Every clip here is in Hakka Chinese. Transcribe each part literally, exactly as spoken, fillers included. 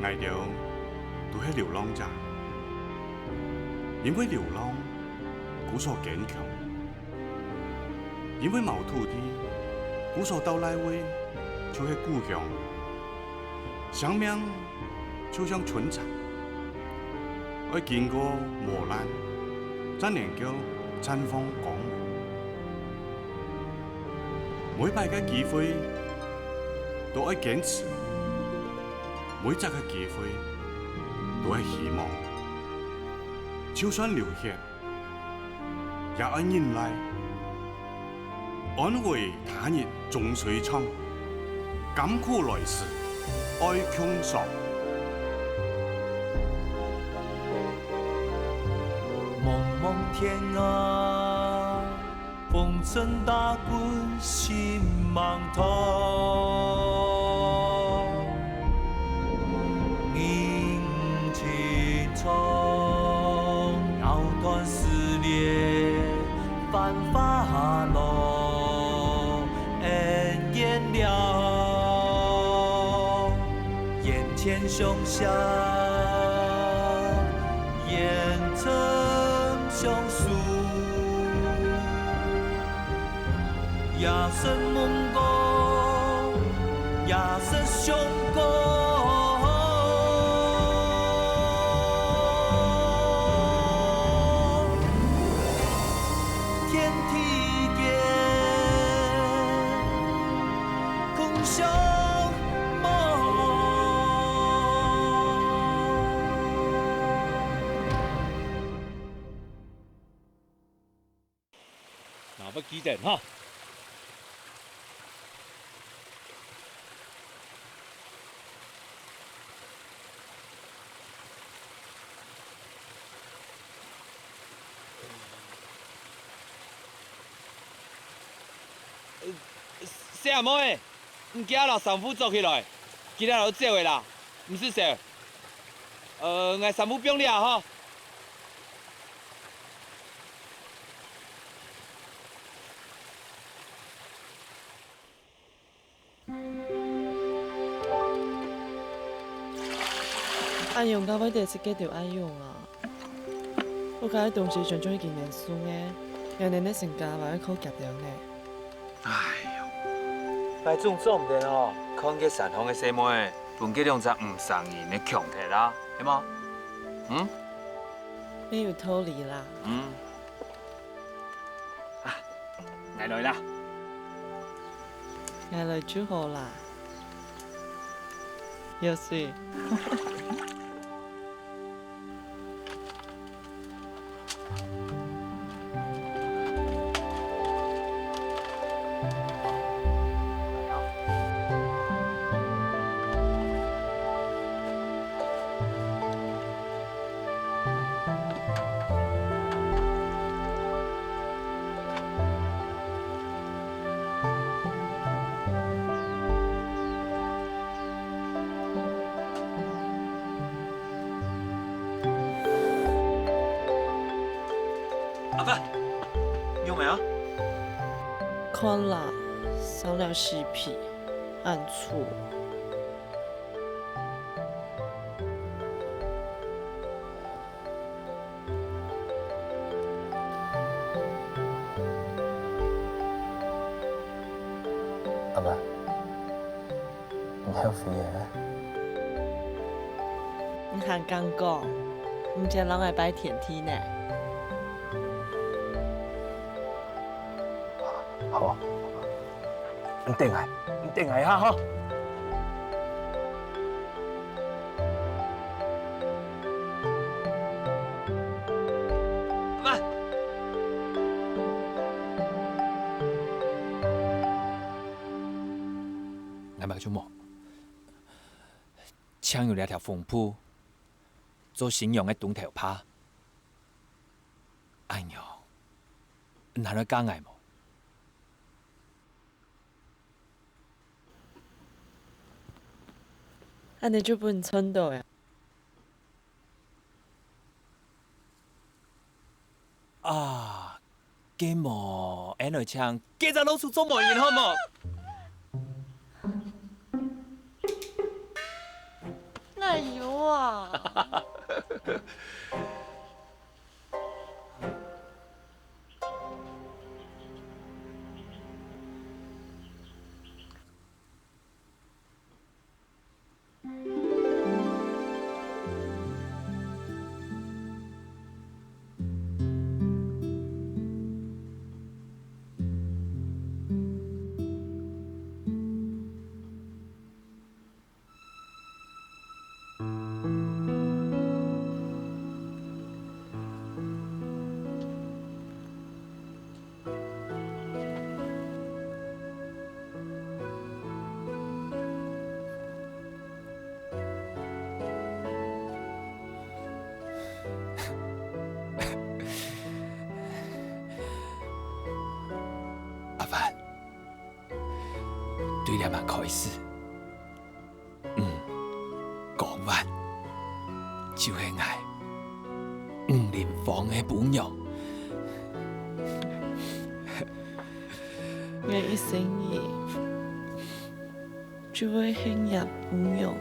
，𠊎兜都係流浪者。因為流浪，故所堅強；因為無土地，故所到哪位就係故鄉。生命就像春蠶，愛經過磨難，正能夠綻放光芒。每擺个機會都愛堅持，每隻个機會都愛希望。就算流血， 也愛忍耐。安危他日終須唱，甘苦來時愛共嘗。濛濛天涯，風塵打滾心茫茫。 人情長，藕斷絲連，繁華落恩怨了。眼前雄翔，眼前雄狮。 夜深夢光，夜深雄光。天地間，共相望。 啊，愛記得哈。呃，細阿妹，你遽摎衫褲著起來，今日就走个啦，毋使愁。呃，𠊎衫褲放這吼。 恁樣，該會得食个兜恁樣啊！屋下个東西全全係今年送个，明年个成家還愛靠遽兜呢。哎喲，𠊎總做毋得哦，看該山項个細妹，分該兩隻毋成形个強忒啊，係無？嗯？你有道理啦。嗯。 啊，𠊎來啦。𠊎來就好啦。有水。阿爸，你有無啊？看啦，生了死皮，恁醜。 阿爸，你後悔了？你還敢講？你正摎𠊎拜天地呢！好，你等𠊎，你等𠊎一下哈。 慢。𠊎嘛就無，淨有這條紅布，做新娘个當頭帕。恁樣，你還愛嫁𠊎無？ 恁樣就分你賺到呀！啊，該無，𠊎來請該隻老鼠做媒人好無？哪哎呦啊！阿凡，對這下開始， 嗯，江灣，就係𠊎吳林芳个餔娘。𠊎一生人就會係若餔娘。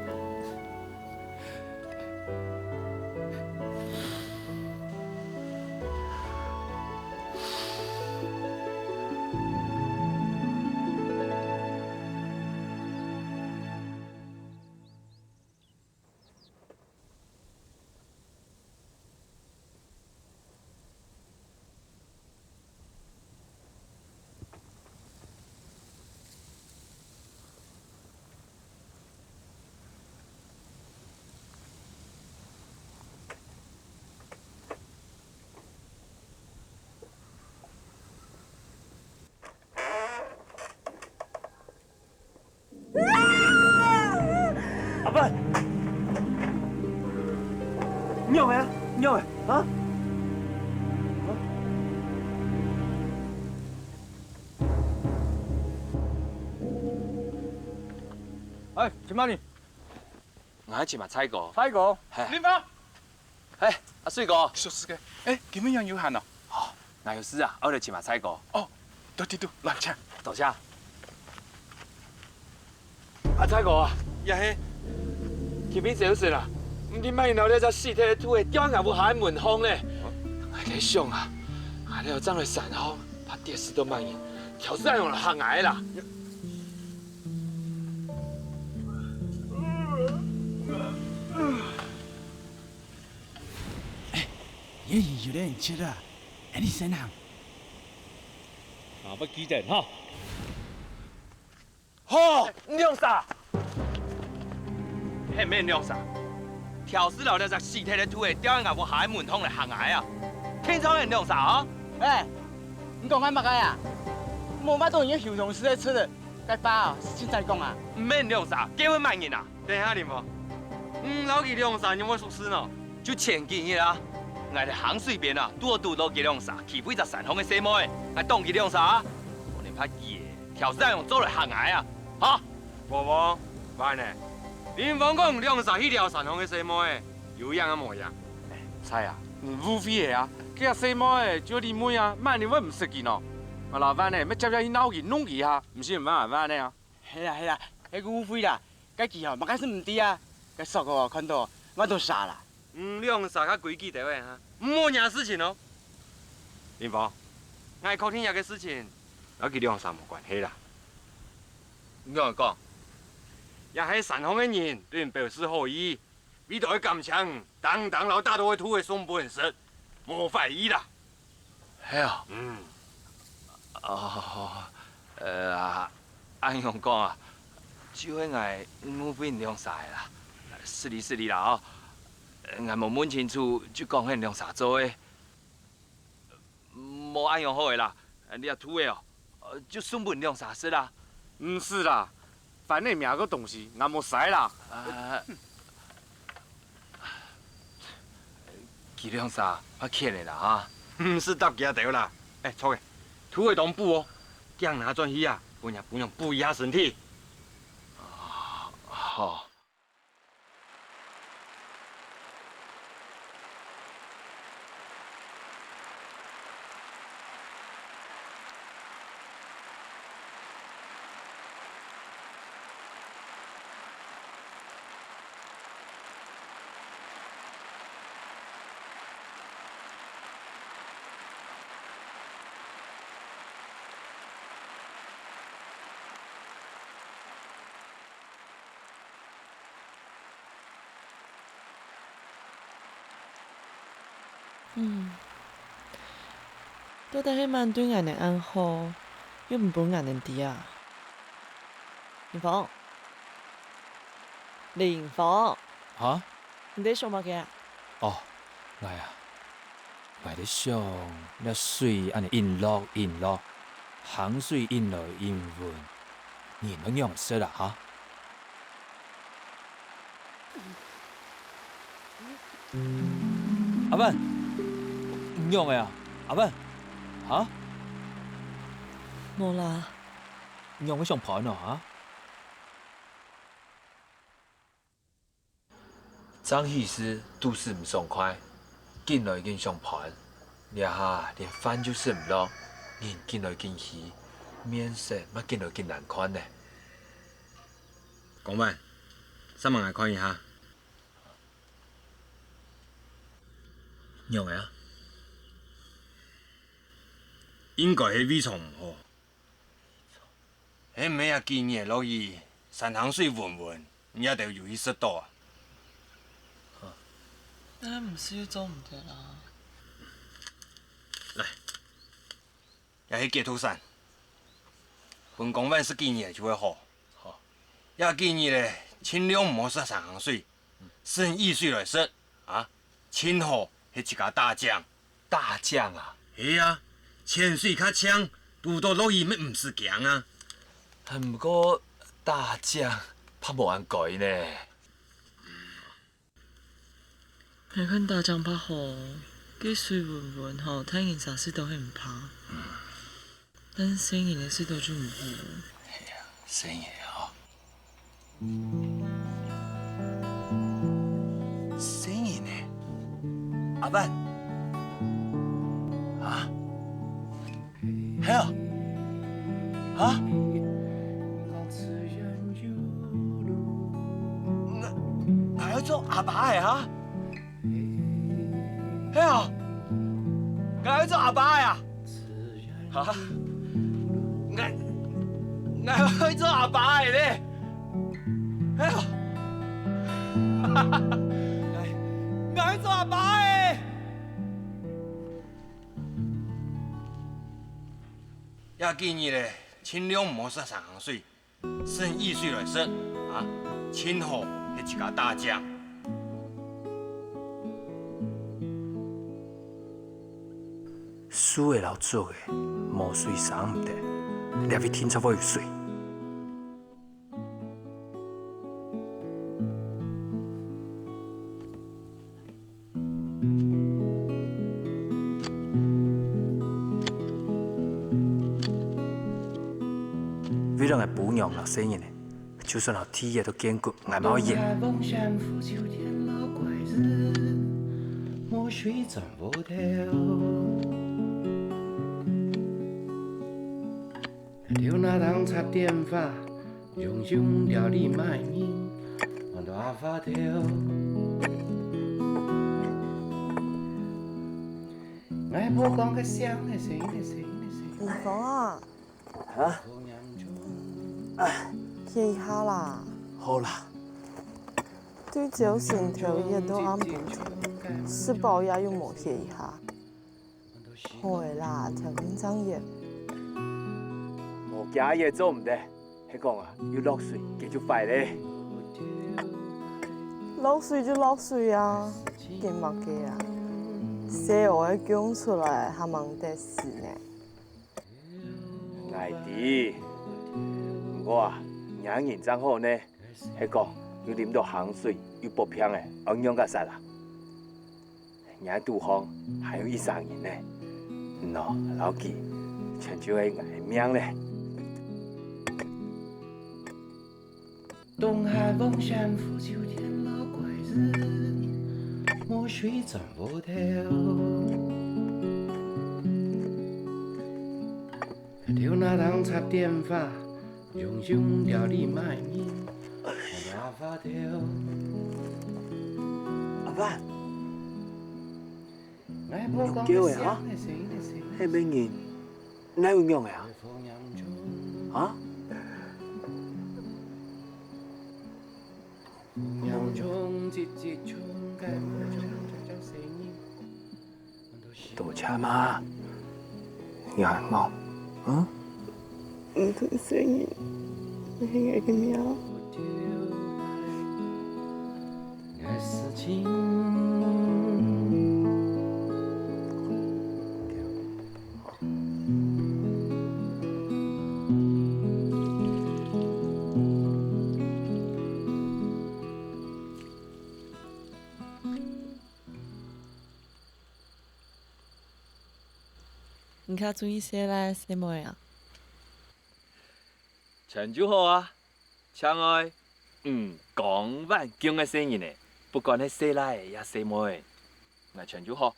阿伯，仰仔啊？仰仔啊？啊？哎，尋麼人？𠊎尋啊蔡哥。蔡哥？嘿。林芳！ 嘿，阿水哥。熟事个。哎，今晡日有閒哦？哦，𠊎有事啊，愛來尋啊蔡哥。哦，對對對，來請。多謝。啊，蔡哥啊。也係。今晡日朝晨啊，毋知麼人摎這隻死忒个兔仔吊𠊎屋下个門縫咧。𠊎在想啊，𠊎這正來山項，怕跌死到麼人，條屎摎佢行𠊎啦。 哎，你有點急了，哎，你先行。啊，不急等哈。吼，兩儕！係毋係兩儕？條屎摎這隻死忒个兔仔吊𠊎屋下个門縫來行𠊎啊！聽著係兩儕哦！哎，你講𠊎麼个啊？無麼个人有雄雄事个出來，該話哦，事情再講啊！毋係兩儕，該會麼人啊？ 等下，林芳，你摎佢兩儕仰會熟事呢？就前幾日啊，𠊎在坑水邊啊，堵堵著佢兩儕欺負一隻山項个細妹仔，𠊎擋佢兩儕啊，無能拍佢，條屎仰做來嚇𠊎啊，哈！旺旺，恁仔，林芳講兩儕去撩山項个細妹仔，有影啊無影？蔡啊，你誤會了啊，該細妹仔就係你妹啊，麼人會毋識佢呢？𠊎摎萬仔乜接下去鬧佢、弄佢啊，毋係你萬仔啊。 係啦係啦，係誤會啦，該佢吼麼个事毋知啊，該叔哥看著，萬都傻啦。你兩儕較規矩兜仔哈，毋好惹事情哦。林芳，𠊎確定這个事情摎佢兩儕無關係啦。你仰仔講？也係山項个人對你表示好意， 為著愛感謝你，當當摎打著个兔仔送分你食，無懷疑啦。係啊。嗯。哦，呃，啊，恁樣講啊，就係𠊎誤會你兩儕啦。失禮失禮啦哦，𠊎無問清楚就講係你兩儕做个。 無恁樣好个啦，這兔仔哦，呃，就送分你兩儕食啦。毋使啦，反正麼个東西，𠊎無使啦。啊，佢兩儕較譴个啦哈。毋使答佢兜啦。哎，著个，兔仔當補哦，驚拿轉去啊，分若餔娘補一下身體。啊，好。嗯，到底係麼人對𠊎等恁好，又毋分𠊎等知啊？林峰，林峰，哈？你在想麼个啊？哦，𠊎啊，𠊎在想，這水恁呢緊落緊落，鹹水緊來緊湍，人愛仰般食啊？哈？ 阿文，你仰仔啊？阿文，哈？無啦。你仰會想搬哦，哈？張喜事肚屎毋爽快，緊來緊想搬，這下連飯就食毋落，人緊來緊虛，面色乜緊來緊難看呢。江文，煞摎𠊎看一下。 仰仔啊？應該係胃腸毋好。係毋係這幾日落雨，山坑水汶汶，你兜有去食著啊？該毋食又做毋得啊。來， 這係解毒散，分江文食幾日就會好。好，這幾日咧，盡量毋好食山坑水，賰雨水來食啊，盡好係自家打井。打井啊？係啊，淺水較淨，堵著落雨乜毋使驚啊。毋過打井怕無恁該呢。 𠊎看打井較好，該水汶汶吼，大人儕食著係毋怕。但細人仔食著就毋好。係啊，細人仔吼。細人仔？阿文？啊？ 係啊？哈？𠊎，𠊎愛做阿爸个哈？係啊？𠊎愛做阿爸个啊？哈？𠊎，𠊎愛做阿爸个咧！係啊？𠊎，𠊎愛做阿爸个！ 這幾日咧，盡量毋好食山坑水，賰雨水來食，啊，盡好係自家打井。樹仔摎竹仔，無水生毋得，這位定著會有水。 為了𠊎餔娘摎細人仔，就算摎地也都見骨，𠊎嘛會忍。 林峰啊，啊？歇一下啦。好啦。對朝晨頭熱到暗晡頭，食飽夜又無歇一下。 好个啦，條件正熱。無加熱做毋得，係講啊，有落水，該就壞咧。落水就落水啊，驚麼个啊？細人仔降出來，還吂得死呢。𠊎知，毋過啊，若人正好呢，係講又啉著坑水，又發病咧，愛仰結煞啊？ 若肚項還有一儕人呢，你哦，摎佢，全就係𠊎个命咧。阿爸，你仰噭个啊？係麼人？哪有仰仔啊？啊？多謝嘛，你還好，嗯？你同細人，你係𠊎个命。你較中意細倈細妹啊？全就好啊，淨愛，嗯，光環強个細人仔，不管係細倈也細妹，𠊎全就好。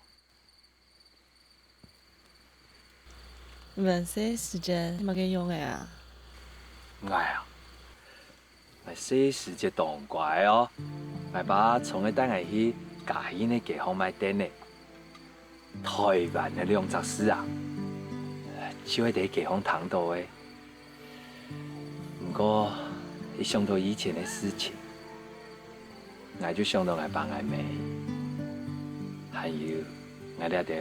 你細時節麼个樣个啊？𠊎啊， 𠊎細時節當乖哦，𠊎爸常會帶𠊎去嘉興个街項買凳仔。台灣个兩隻字啊，就係在街項聽到个。毋過，一想到以前个事情，𠊎就想到𠊎爸𠊎姆，還有𠊎這兜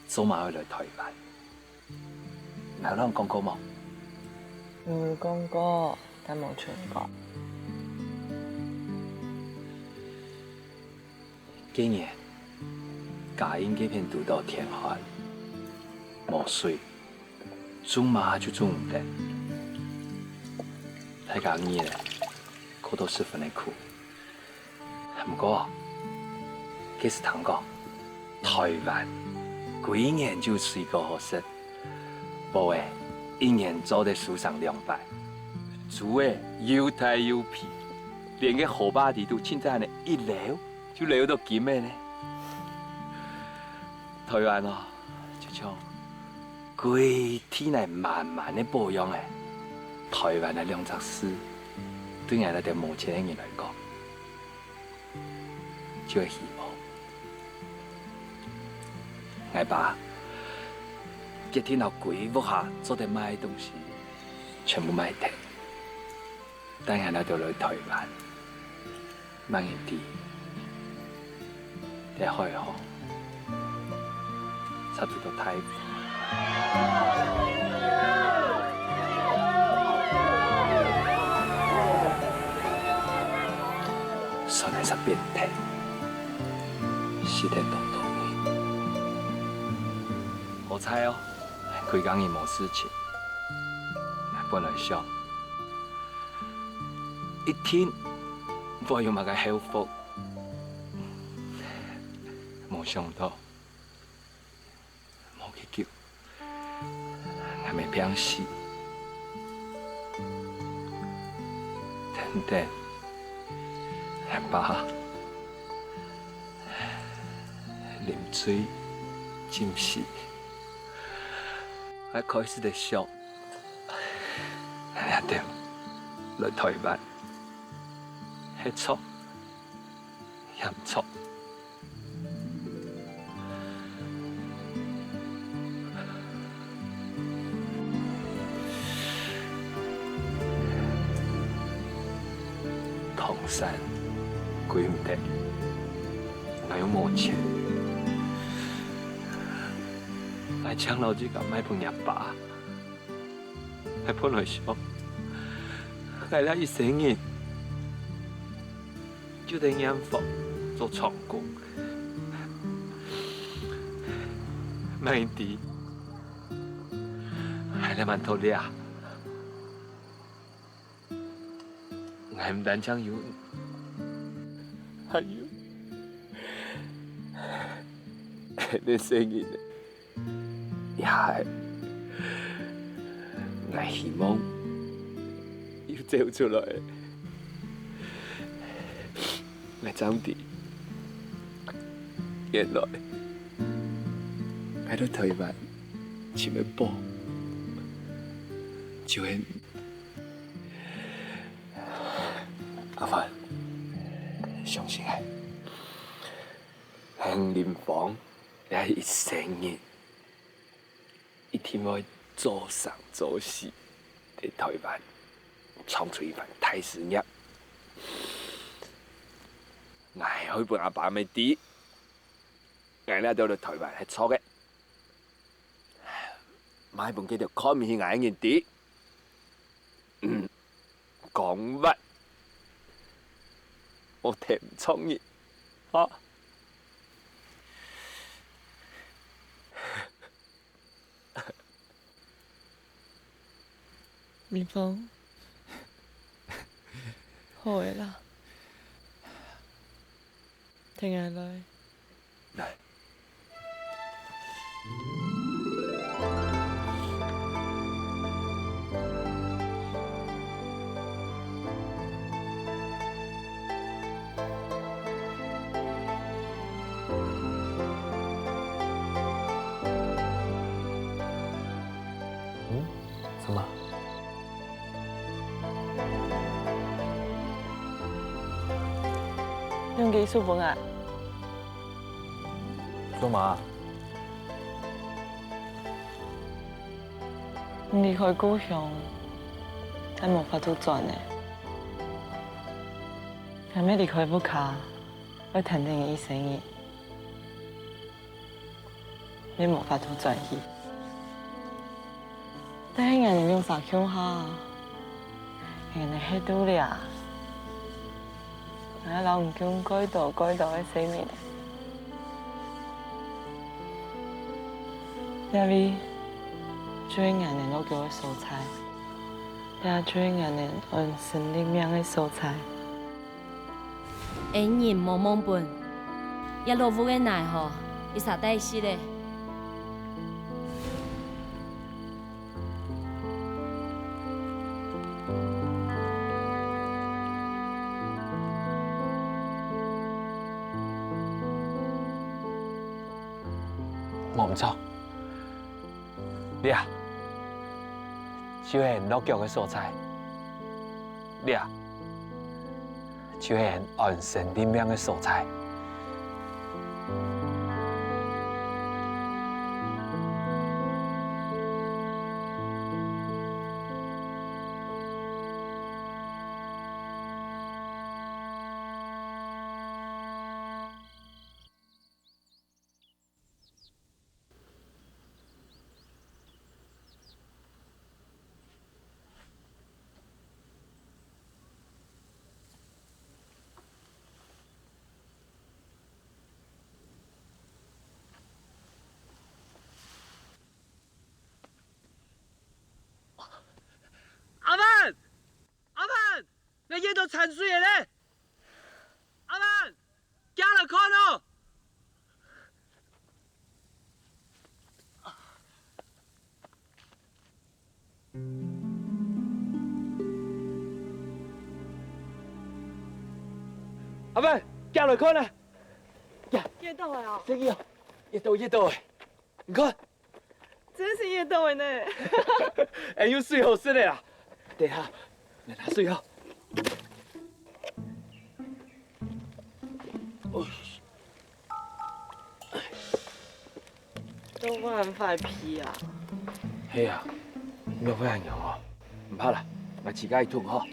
做麼會來台灣。 𠊎有摎你講過無？有講過，但無全講。該年，嘉興該片堵著天旱，無水，種麼就種毋得。大家日仔過到十分个苦。 毋過，該時聽講，台灣歸年就水果好食，鮑仔一年做得收成兩擺，豬仔又大又肥，連該河壩裡肚清淨个一撈就撈到金个呢。台灣哦，就像 歸地泥滿滿个寶樣仔，台灣个兩隻字，對𠊎這兜無錢个人來講，就係希望。𠊎爸決定摎歸屋下做得賣个東西，全部賣忒，帶𠊎這兜來台灣。 麼人知，在海項，插著到大風，船仔煞變忒，死忒當多人。好彩哦，歸家人無事情。本來想， 一定會有麼个後福。無想到，無幾久，𠊎姆病死。跈等𠊎爸啉醉浸死。𠊎開始在想， 𠊎兜來台灣，係著也毋著。唐山歸毋得，𠊎又無錢。𠊎將老弟家賣分𠊎爸。 𠊎本來想，𠊎這一生人就在染坊做長工。麼人知，𠊎這滿頭這，𠊎毋單淨有你，還有𠊎這生人。 也係，𠊎希望又走出來。𠊎正知，原來𠊎在台灣尋个寶，就係阿凡，相信𠊎，𠊎林芳 這一生人，一定會做生做死，在台灣創出一番大事業。𠊎會分阿爸姆知， 𠊎這兜來臺灣係著个，莫分該兜看毋起𠊎个人知。嗯，講話，莫聽毋著你，哈？ 明峰，好个啦，𢯭𠊎來。來。 嗯？什麼？用這手分𠊎。做麼？你離開故鄉，就無法度轉了。還吂離開屋下， 會跈等你一生人，也無法度轉去。但係𠊎等兩儕共下，𠊎等歇到這，𠊎摎你共過多過多个生命。這位就係𠊎等落腳个所在，這就係𠊎等安身立命个所在。 恩人無忘本，這老屋个泥吼，一儕帶食咧。無毋著，這就係落腳个所在。 這就係安身立命个所在。 阿滿！阿滿！𠊎噎著田水了咧！阿滿！ 行來看哦！阿滿，行來看啊！行，噎著了哦！生氣哦！噎著，噎著欸！你看， 真係噎著了呢！欸，有水好食了啦！等下，來拿水哦。都還壞皮啊！係啊，仰會恁樣哦？毋怕啦，𠊎自家去吞吼。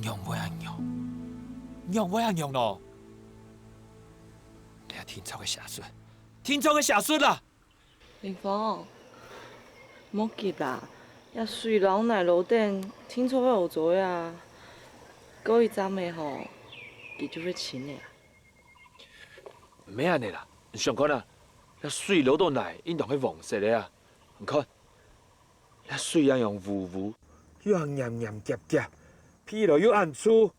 仰會恁樣？仰會恁樣咯？這定著个邪術，定著个邪術啦！林峰，莫急啦，這水摎泥摎等，定著會好做个啊。過一站仔吼，佢就會清个啊。 毋係恁呢啦，你想看啊，這水摎著泥應當係黃色个啊！你看，這水恁樣烏烏，又恁黏黏夾夾，鼻來又恁臭。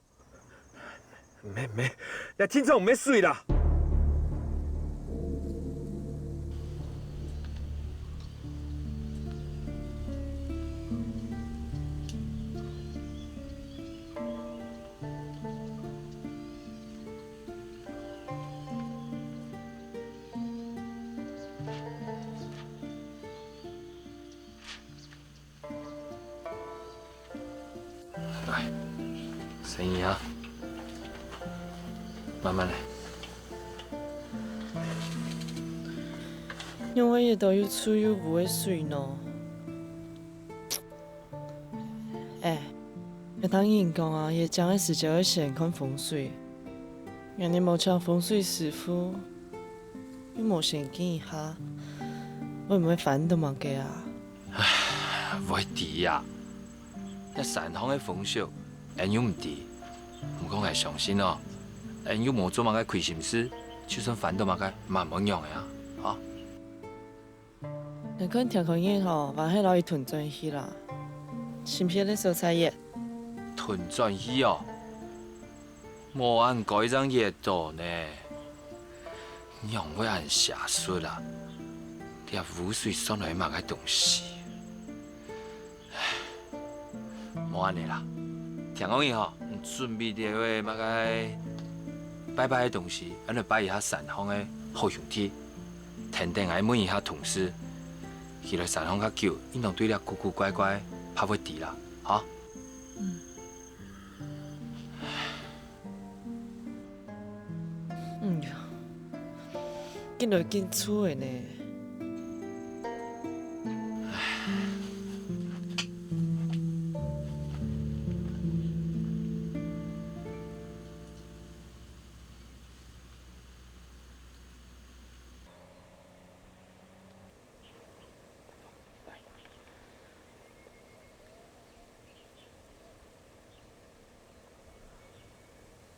毋係，毋係，這定著毋係水啦！ 來，生氣啊，慢慢來。仰會挖到又臭又烏个水呢？哎，𠊎聽人講啊，挖井个時節愛先看風水。𠊎等無請風水師傅，又無先檢一下，會毋會翻到麼个啊？會知啊！ 這山項个風俗，𫣆又毋知。毋過𠊎相信哦，𫣆又無做麼个虧心事，就算翻到麼个，嘛毋會仰仔啊，哈！𠊎看天光日吼，還係摎佢跈轉去啦，尋別个所在挖。跈轉去哦？ 無恁該正挖到呢，仰會恁邪術啊？這烏水算來麼个東西？無恁仔啦，天光日吼，你準備兜仔麼个拜拜个東西，𫣆來拜一下山項个好兄弟。跈等𠊎問一下同事，佢來山項較久，應當對這古古怪怪較會知啦，哈？ 嗯呀，緊來緊臭个呢。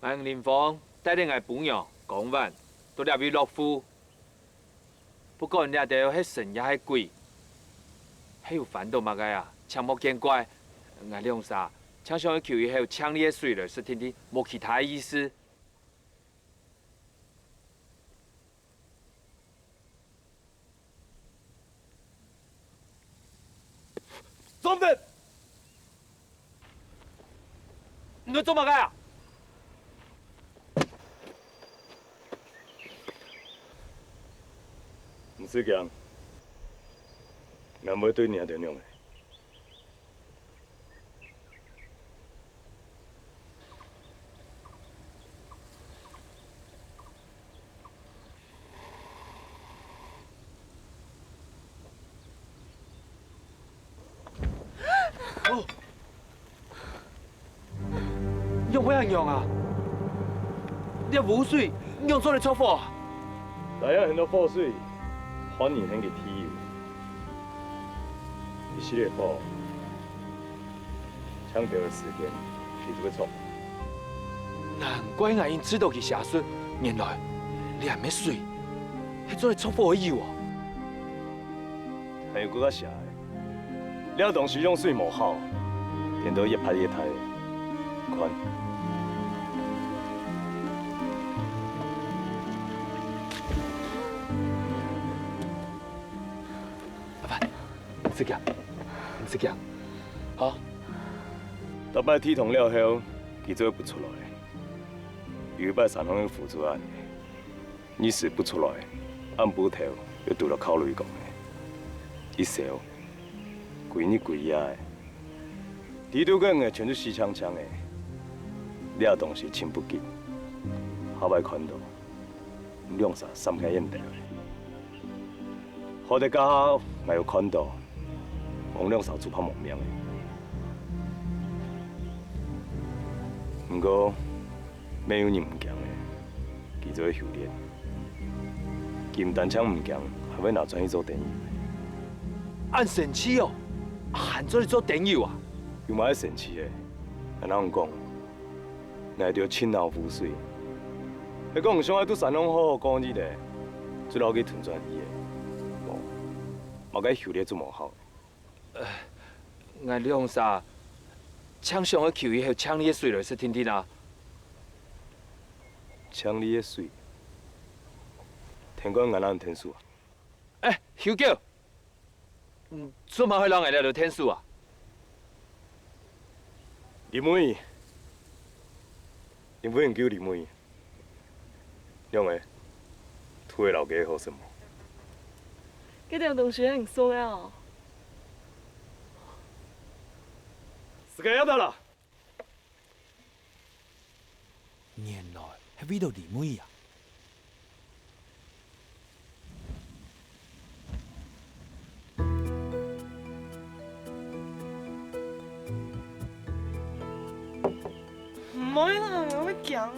𠊎林峰帶等𠊎餔娘江婉到這位落戶。不管這兜係神也係鬼，係有翻到麼个啊，請莫見怪。𠊎兩儕淨想愛求一口淨俐个水來食定定，無其他个意思。 做毋得！你做麼个啊？毋使驚，𠊎毋會對你恁樣个。 仰會恁樣啊？這烏水仰做得著火啊？大家喊到火水，看人喊佢地油。佢熄了火，請兜个時間，佢就會著。難怪𠊎人知道佢邪術，原來這毋係水，係做得著火个油哦。還有更加邪个， 這東西用水無效，顛倒越拍越大。看。阿凡，毋使驚，毋使驚，好。逐擺地動了後，佢就會浮出來。有一擺山項个湖就恁呢。 日時浮出來，暗晡頭又堵著靠雷公个，一燒，歸日歸夜个。地肚个人全都死淨淨个，這東西清不淨，下擺看到，兩儕三個煙頭。好得該下𠊎有看到，𠊎兩儕就怕無命个。毋過， 乜有人毋驚个，佢就會修煉。佢毋單淨毋驚，還會拿轉去做燈油。恁神奇哦，還做得做燈油啊？有麼个神奇个？𠊎同你講，𠊎兜盡惱烏水，係講想愛在山項好好過日仔，就摎佢吞轉去个。無，麼个修煉就無效。 𠊎兩儕淨想愛求一口淨俐个水來食定定啊！淨俐个水，天光𠊎摎你𢯭手啊！哎，修狗！你做麼會摎𠊎兩儕𢯭手啊？林妹，林妹，你救林妹。 仰仔，兔仔摎雞好食無？該兜東西係你送个哦。自家也得啦。原來係為著林妹啊！無啦，𠊎會驚啦。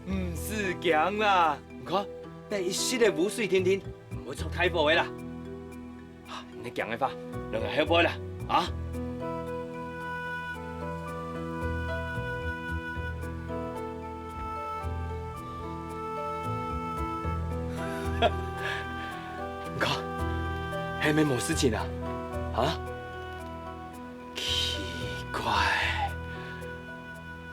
毋使驚啦，你看，該一息个烏水定定，毋會著大火个啦。啊，你驚个話，來𠊎後背啦，啊！你看，係毋係無事情啊？啊？ 奇怪，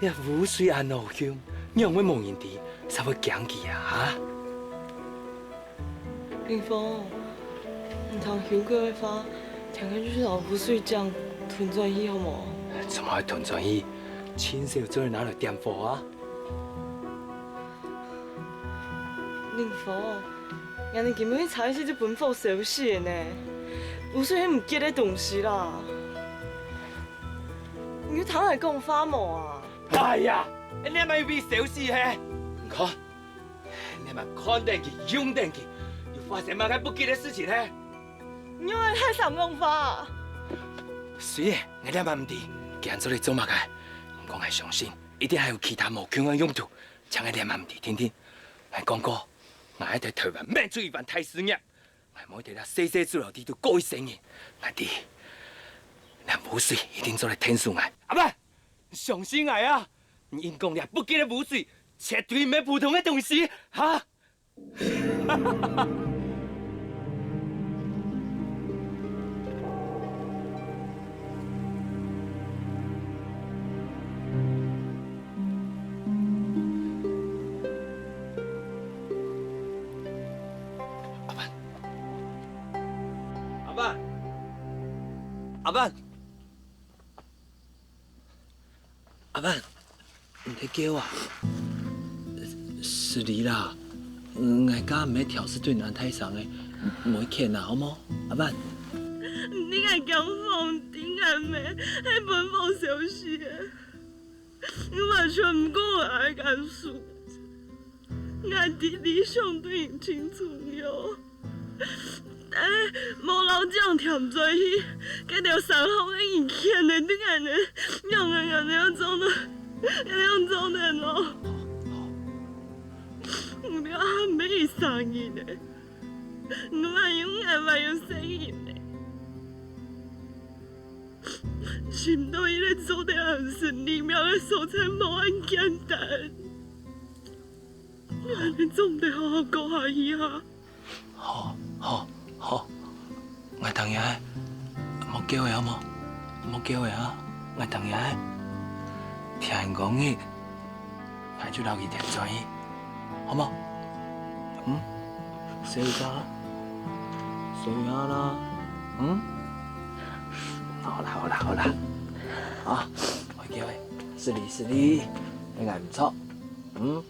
這烏水恁好用，仰會無人知，煞會驚佢啊？哈？林峰，你聽兄哥个話，聽佢就去摎烏水井吞轉去好無？做麼个吞轉去？盡少做得拿來點火啊！ 林峰，𠊎等根本一差一息就分火燒死呢。烏水係毋結个東西啦。你有聽𠊎講話無啊？哎呀，你這滿又會燒死嘿！你看，你這滿看等佢、用等佢，又發生麼个不吉个事情嘿？你仰會大聲講話啊？雖然𠊎這滿毋知佢恁做來做麼个，毋過𠊎相信一定還有其他無共个用途。 像𠊎這滿毋知定定。𠊎講過，𠊎愛在臺灣搣出一番大事業，𠊎毋會在這細細豬寮地肚過一生人。𠊎知，這烏水一定做得𢯭手𠊎。阿伯，相信𠊎啊！你硬講這不吉个烏水，絕對毋係普通个東西，哈！ 阿伯，阿伯，阿伯。 阿伯，你在噭啊？失禮啦，𠊎家毋係刁事對你恁大聲个，毋會譴啊，好無？阿伯。你愛驚放電，𠊎乜係分火燒死个。你完全毋顧𠊎个感受。 𠊎知你想對你盡重要，但係無摎井添轉去，該兜山項个人譴个，對𠊎呢，仰會恁樣做呢？恁樣做呢哦？你還毋係一儕人呢？你還有𠊎，還有細人呢？尋到一個做得安身立命个所在，無恁簡單。 你總得好好過下去啊！好，好，好，𠊎逐日莫噭仔好無？莫噭仔啊！𠊎逐日聽人講日，𠊎就摎佢添轉去，好無？嗯？睡一覺啊，睡一下啦，嗯？好啦，好啦，好啦，啊，莫噭仔，失禮，失禮，你還毋著，嗯？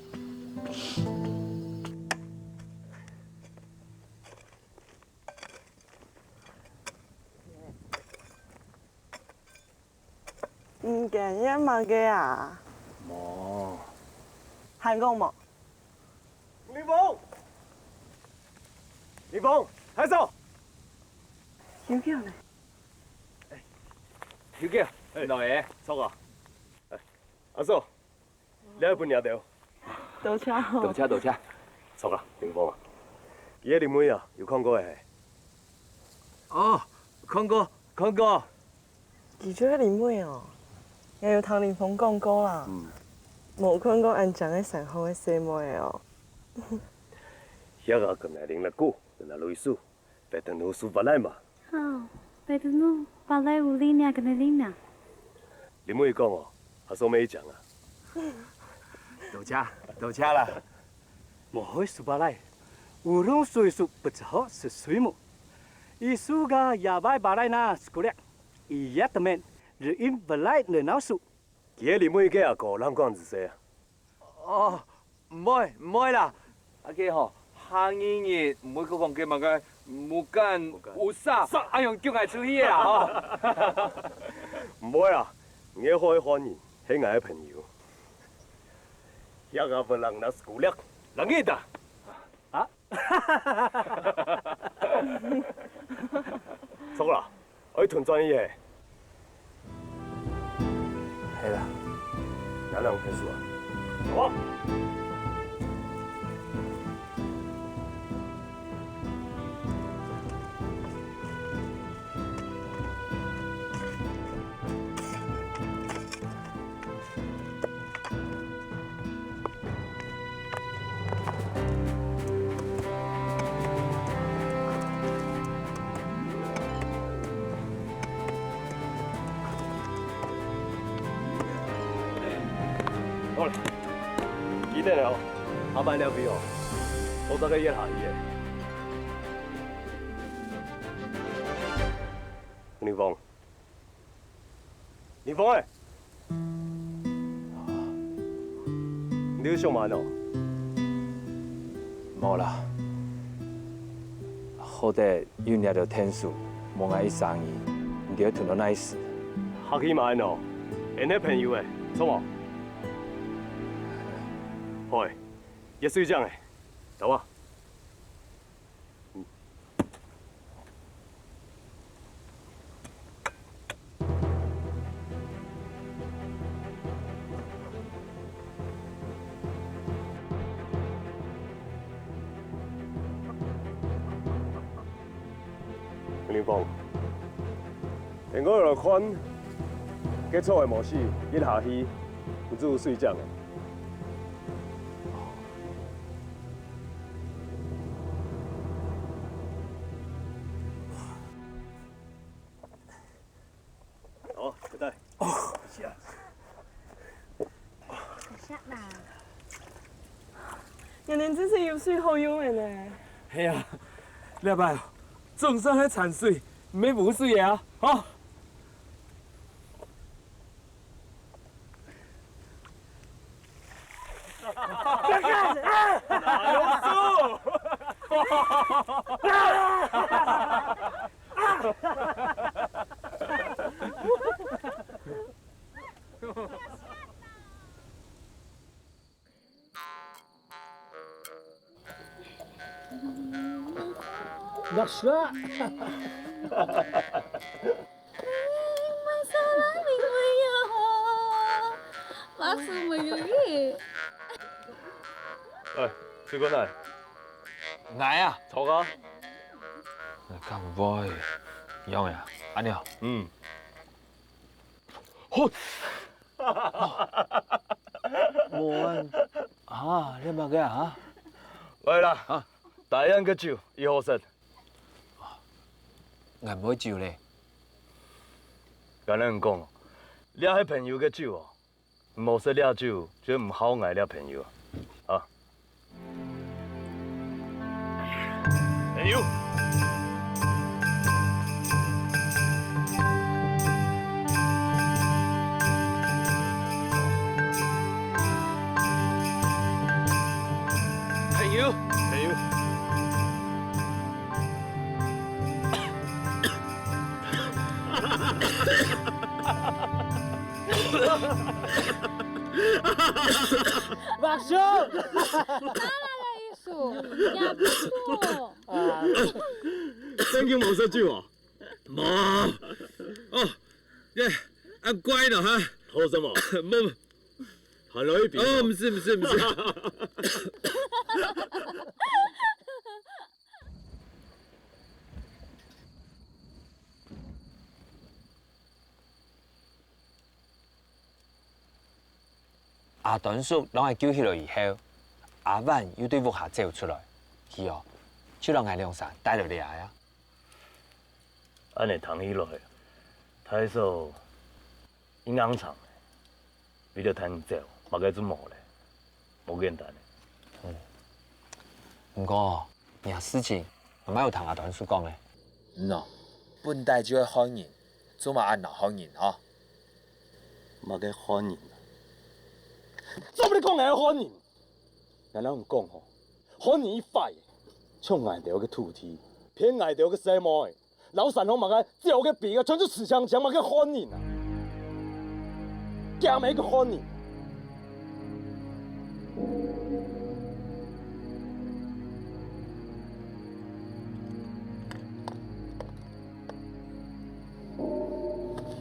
你今日麼个啊？無。還講無？林峰！林峰，阿嫂！有影呢。有影，來欸，著啊。阿嫂， 這分你兜。多謝哦。多謝，多謝。著啊，林峰啊，這个林妹啊，有看過無？哦，看過，看過。佢就係林妹哦，𠊎有聽林峰講過啦。嗯。無看過恁靚个山項个細妹哦。這个跟𠊎啉了過，跟𠊎摎一手。 拜登路蘇巴萊嘛。好，拜登路巴萊烏里尼亞跟你里尼亞。林妹講哦，阿嫂乜一靚啊。多謝，多謝啦。無害蘇巴萊，烏龍水樹不知好是水母。伊蘇嘎亞拜巴萊那斯古列，伊亞特面，日音巴萊能鬧樹。佢係林妹个阿哥，人講仔細啊。 哦，毋會，毋會啦。啊，該吼，下二日毋會過講該麼个木間烏沙，烏沙。恁樣叫𠊎出去啊，吼。毋會啦，你个好个好人，係𠊎个朋友。這个不冷那斯古列，冷一打。啊？ 著啦，愛吞轉去嘿。係啦，𠊎 咱人開始啊。好啊。好了，記得了哦，下擺了去哦，多帶个軼下去个。林峰，林峰欸，你有上班哦？無啦，好得有你兜𢯭手，無𠊎一儕人，毋知會吞到哪時。客氣嘛恁哦，𠊎係朋友欸，著無？好欸，也係這樣欸，走啊。 林峰，𠊎來看，該草仔無死，一下去，你就有水晶了。 哦，不對。哦，是啊。等下啦。原來真係有水好用个呢。係啊，這擺哦，總算係摻水，毋係無水个啊，吼。 老師沒有意。哎，水果奶。奶啊，草糕。敢會？樣呀，恁樣。嗯。好。無啊，啊，你麼个啊？來啦，啊，大人个酒，已好勢。 𠊎毋會酒咧。𠊎摎你講哦，這係朋友个酒哦，無食這酒，就毋好𠊎這朋友啊。啊。朋友。 朋友，朋友。馬上！哪來个意思？也毋錯。啊。真經無食酒哦？無。哦，耶，恁乖了哈。喝什麼？無。 還來一瓶哦。哦，毋係，毋係，毋係。阿端叔摎𠊎救起來以後，阿婉又對屋下走出來，佢哦，就摎𠊎兩儕帶來這啊。恁呢聽起來，大嫂 你硬撐，為著𢯭你走，麼个就無咧，無簡單咧。嗯。毋過，這事情，𠊎乜有聽阿端叔講咧。嗯哦，本底就係漢人，做麼恁惱漢人吼？麼个漢人啊？做麼个講𠊎係漢人？𠊎摎你講吼，漢人一壞，搶𠊎兜个土地，騙𠊎兜个細妹， 摎山項麼个借个兵啊，全部死光光，麼个漢人啊！驚麼个漢人！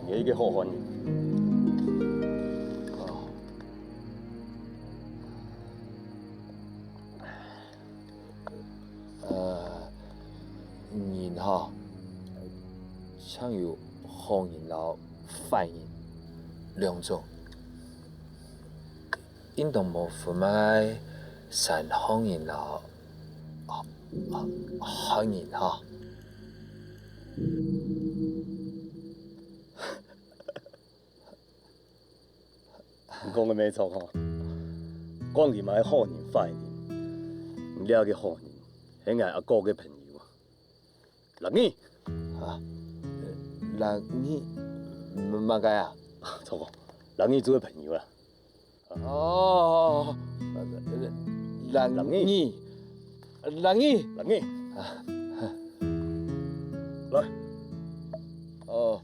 你係一個好漢人。哦。吼，像有好人摎壞人兩種，應當無分麼个善好人摎好好人吼。你講个無錯吼，管佢麼个好人壞人，這个好人係𠊎阿哥个朋友啊。 樂義。啊，樂義，麼个啊？著哦，樂義做个朋友啊。哦，樂義，樂義。樂義。來。哦。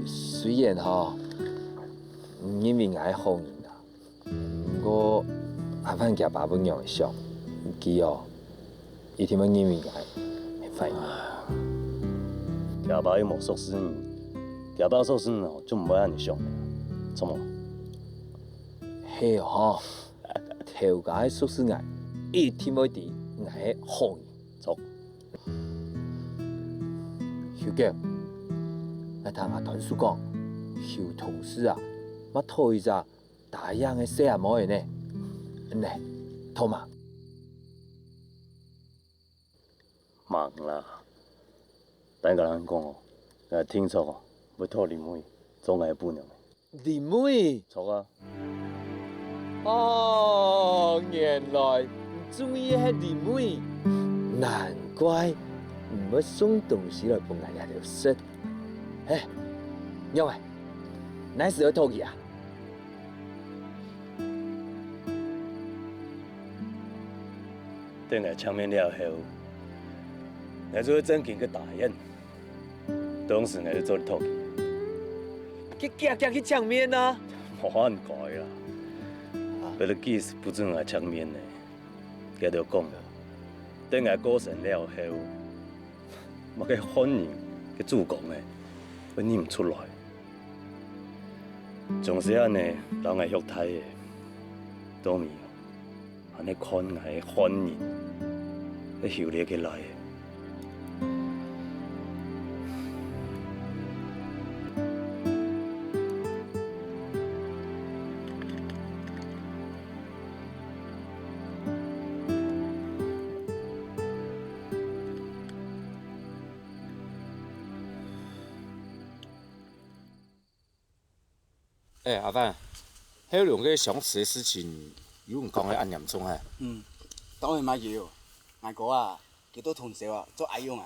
雖然吼，你認為𠊎係好人啊，毋過阿凡厥爸會仰仔想，佢哦，一定會認為𠊎係壞人。厥爸又無熟事你，厥爸熟事你哦，就毋會恁樣想了，著無？係哦吼。 頭家係熟事𠊎，一定會知𠊎係好人。著。秀狗，𠊎聽阿端叔講，邱同事啊，乜討一隻打烊个細阿妹仔呢。恁呢，討無？吂啦，單佮人講哦，𠊎定著哦，會討林妹做𠊎餔娘。 林妹。著啊。哦，原來你中意个係林妹，難怪你會送東西來分𠊎這兜食。嘿，仰仔，哪時愛討佢啊？等𠊎淨面了後，𠊎就會正經个打烊。 當時𠊎就做得討佢。佢遽遽去淨面啊！無恁該啦，Belkis不准𠊎淨面呢。佢兜講啊，等𠊎過身了後，麼个漢人个主公仔，會認毋出來。總係恁呢，摎𠊎畜大个，到尾 恁呢看𠊎个漢人，會休忒个來。 欸，阿凡，後龍个相思个事情，有人講个恁嚴重嘿？嗯，當然嘛有。𠊎哥啊，佢个同事啊，做阿勇啊。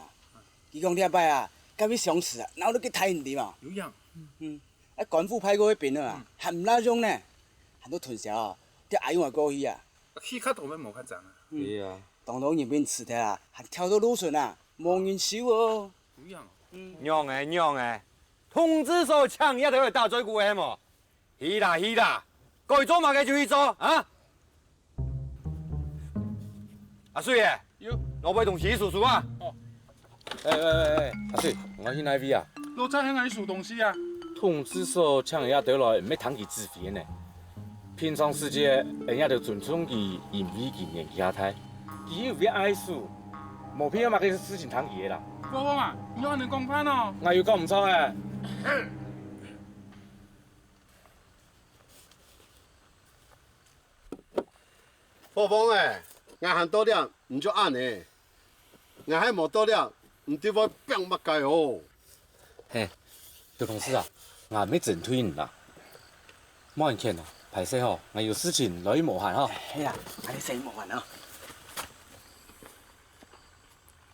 佢講這擺啊，佮佢相思啊，鬧到幾大，你知無？有影。嗯，啊，官府派過去兵啊，還毋罅用呢，還到同事啊，叫阿勇啊過去啊。氣較大，無較爭啊。嗯，對啊。當多人分人辭忒啊，還跳到路脣啊，無人收哦。有影。嗯。仰仔，仰仔？ 同志所請這兜來打嘴鼓个係無？去啦，去啦，該做麼个就去做啊！阿水仔，有。拿杯東西去收收啊！哦。欸欸欸欸，阿水，𠊎去哪位啊？老早喊𠊎去收東西啊。同志所請這兜來，毋係聽佢指揮个呢。 平常時節，𠊎兜尊重佢，因為佢年紀較大。佢又毋會愛輸，無必要麼个事情聽佢个啦。國王啊，你仰恁樣講話哦？𠊎有講毋著欸。國王欸，𠊎還到這，你就恁呢。 𠊎還無到這，你知會變麼个哦？嘿，劉同事啊，𠊎毋係針對你啦。莫恁譴啊，歹勢吼，𠊎有事情來去無閒吼。係啊，𠊎來先去無閒啊。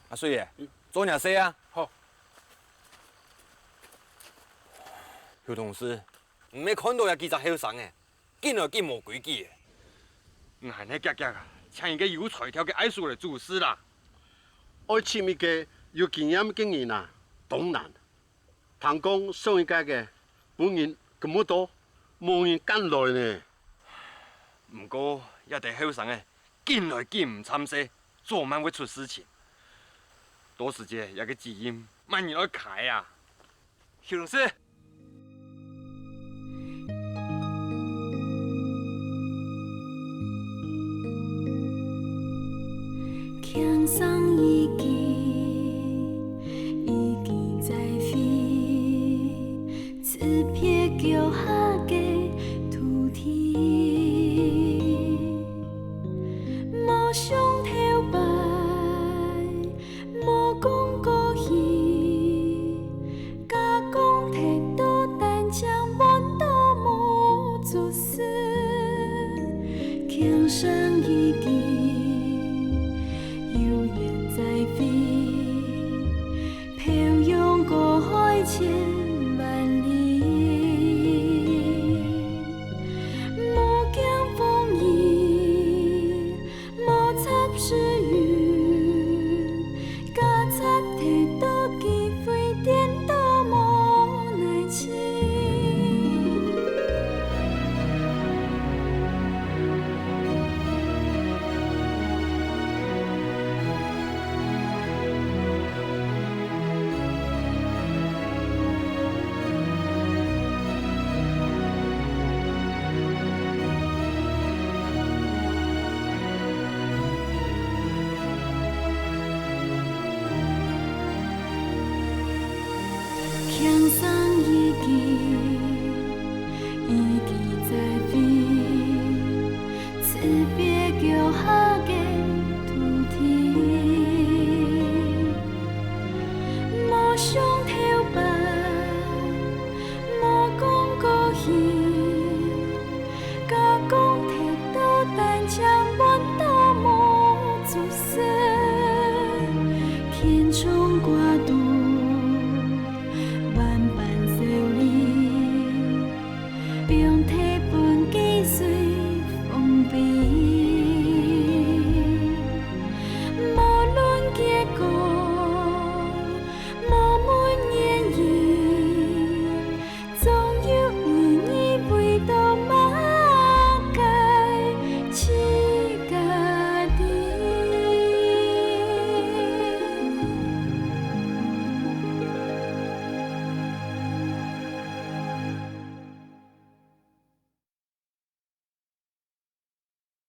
阿水仔，做若事啊。好。劉同事，你毋係看著這幾隻後生仔， 緊來緊無規矩个。𠊎係遽遽啊，請一個有才調个藝術來主持啦。愛尋一個有經驗个人啊，當難。聽講上一屆个分人㧡到，無人敢來呢。毋過，這兜後生仔，緊來緊毋參細，早慢會出事情。到時節，這個主任，麼人愛㧡啊？ 邱同事。向上已經，一起在飛，特別腳下个土地。無想頭擺，無講過去，加講忒多單淨換到無出息，輕鬆掛肚。